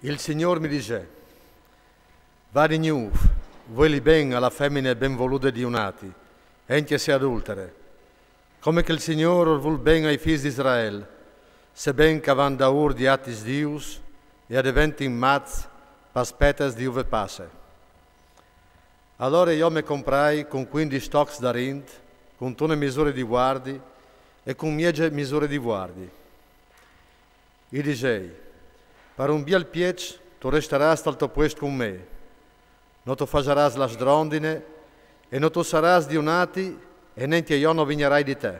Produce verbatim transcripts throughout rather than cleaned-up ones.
Il Signôr mi disè: Va di gnûf, vûl ben a la femine ben volûde di un ati, encje se adultere. Come che il Signôr or vûl ben ai fîs di Israel, seben che a van daûr di atis dius e a deventin mats pes petes di uve passe. Alore jo me comprai cun cuindis tocs d'arint, cuntune misure di vuardi e cun mieze misure di vuardi. I disei: Par un biel pieç tu restarâs tal to puest cun me, no tu fasarâs la sdrondine e no tu sarâs di un ati, e nencje jo no vignarai di te.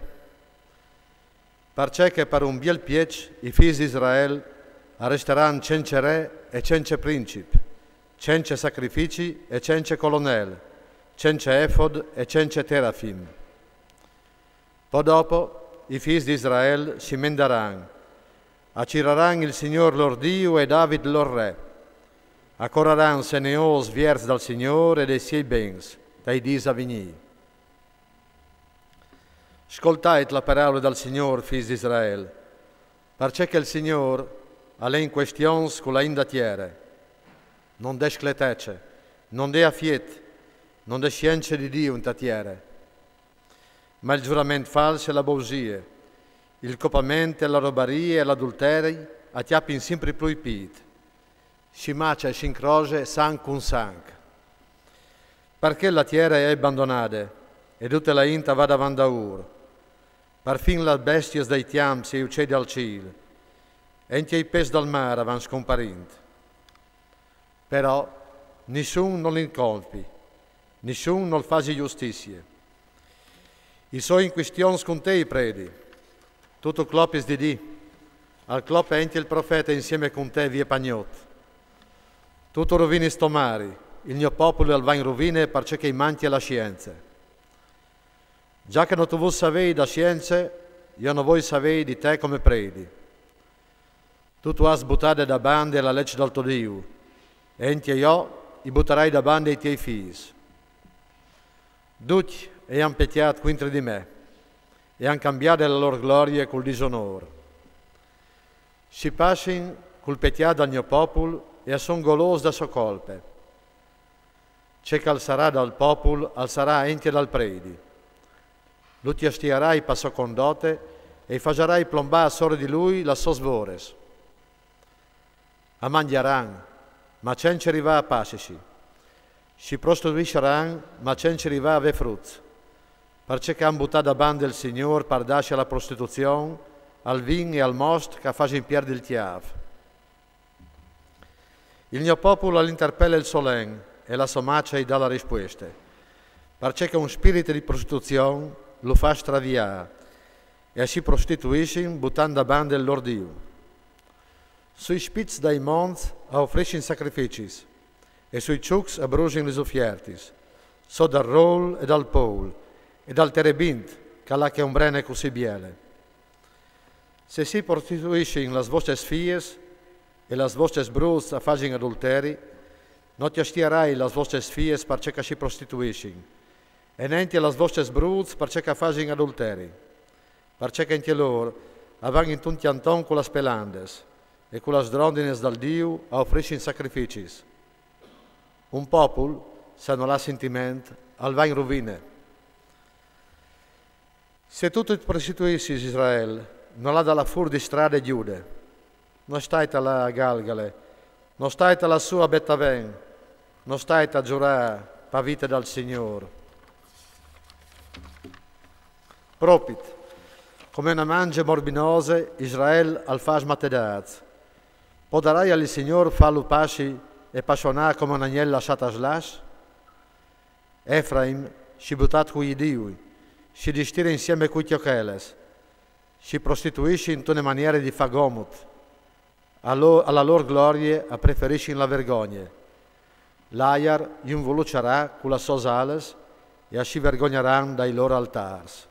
Parcè che par un biel pieç i fîs di Israel a restaran cence re e cence princip, cence sacrifici e cence colonel, cence efod e cence terafim. Po dopo i fîs di Israel si mendaran, a ciraran il Signôr lôr Diu e David lôr re. A coraran seneôs vierts dal Signôr e dai siei bens, tai dîs a vignî. Scoltait la peraule dal Signôr, fîs di Israel, parcè che il Signôr al è in cuestions cu la int da tiere. No 'nd è scletece, no 'nd è afiet, no 'nd è sience di Diu inta tiere. Ma il zurament fals e la bousie, il copament e la robarie e l'adulteri a cjapin simpri plui pît. Si mace e si incroxe sanc cun sanc. Parcè la tiere e je bandonade, e dute la int a va davant daûr. Parfin las bestiis dai cjamps e i ucei dal cîl, encje i pes dal mâr a van scomparint. Però nissun no li colpi, nissun nol fasi justizie. I soi in cuestions cun te, i predi. Tu tu clopis di dì, al clope encje il profete insieme cun te vie pa gnot. Tu tu ruvinis to mari, il gno popul al va in ruvine parcè che i mancje la sience. Za che no tu vûs savei da sience, jo no voi savei di te come predi. Tu tu âs butade da bande la leç dal to Diu, e encje jo i butarai da bande i tiei fîs. Ducj e àn pecjât cuintri di me, e àn cambiade la lôr glorie cul disonôr. Si passin cul pecjât dal gno popul e a son golôs da sô colpe. Ce che al sarà dal popul al sarà encje dal predi. Lu cjastiarai pa sô condote e i fasarai plombâ sore di lui las sôs vôres. A mangjaran, ma cence rivâ a passisi. Si prostituisaran, ma cence rivâ a vê fruts. Parcè che a àn butât da bande il Signôr par dâsi a la prostituzion, al vin e al most che a fasin pierdi il cjâf. Il gno popul al interpele il so len e la sô mace i dà la rispueste, parcè che un spirit di prostituzion lu fâs straviâ, e a si prostituissin butant da bande il lôr Diu. Sui spits dai monts a ofrissin sacrificis, e sui çucs a brusin lis ufiertis, sot dal rôl e dal pôl, e dal terebint, che al à chê ombrene cussì biele. Se si prostituissin las vostes fies, e las vostes brûts a fasin adulteri, no cjastiarai las vostes fies parcè che a si prostituissin, e nencje las vostes brûts parcè che a fasin adulteri, parcè che encje lôr a van intun cjanton cu las pelandes, e cu las drondines dal Diu a ofrissin sacrificis. Un popul, se nol à sintiment, al va in ruvine. Se tu tu ti prostituissis, Israel, nol à da lâ fûr di strade Gjude. No stait a lâ a Galgale, no stait a lâ sù a Betaven, no stait a zurâ pa vite dal Signôr. Propit, come une mange morbinose, Israel al fâs matedâts. Podarai al Signôr fâlu passi e pa sonâ come un agnel lassât a slas? Efraim si butà cui diui, si distire insieme cui cjocheles, si prostituissi intune maniere di fâ gomut. A lo-, a la lôr glorie a preferissin la vergogne. L'aiar ju involuçarà cu las sôs ales e a si vergognaran dai lôr altârs.